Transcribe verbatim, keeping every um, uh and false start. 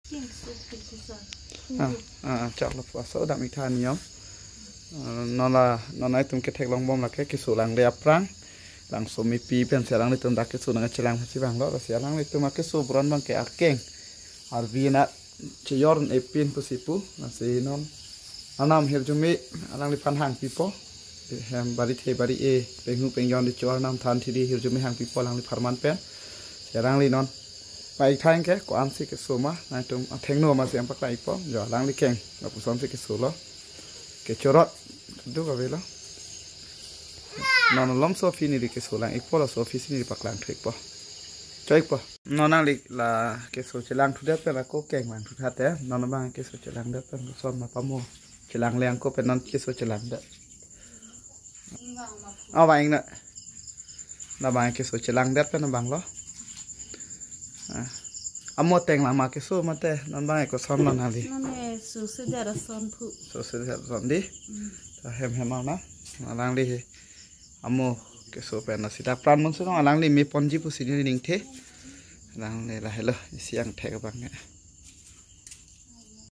King so king so. Ah, ah, choklo puaso dam itha niyom. Ah, non la, non nangtum ketheklongbom lake keso langle aphrang. Langso mepi pen si alanglitum dak keso nangchelang si abang lo, si alanglitum akeso bron abang ke akeng. Arvi na cheyor epin pusi pu, lasi non. Arnam hirjume alangliphan hangpipo. Hem bari the bari e, penghu pengjon di chuar nam than thidi hirjume hangpipo alanglipharman pen. Si alangli non. Pai thang ke, ko-an si keso ma, nangtum athengno ma si ang paklang-ikpo, jo alangli keng, lapuson si keso lo. Kechorot, do ka velo. Non malom so phi neli keso lang-ikpo lo, so phi si neli paklang thu-ikpo. Cho-ikpo. Non nangli la keso chelang thudet pen ako keng lang thutha te, non abang keso chelang det pen son ma pamo. Chelang le ako pen non keso chelang det. Oh, bang na. Na bang keso chelang det pen abang lo. Ah. Amo teng lama keso mate non bang koson lo nangli. Nane so se dera son phu. So se dera son di. Hmm. Ta hem hem na. Alangli he. Amo keso pen na sida pran mon sunong alangli me ponji pusi neli ningthe. Alangli lahelo isi angthek abang ya.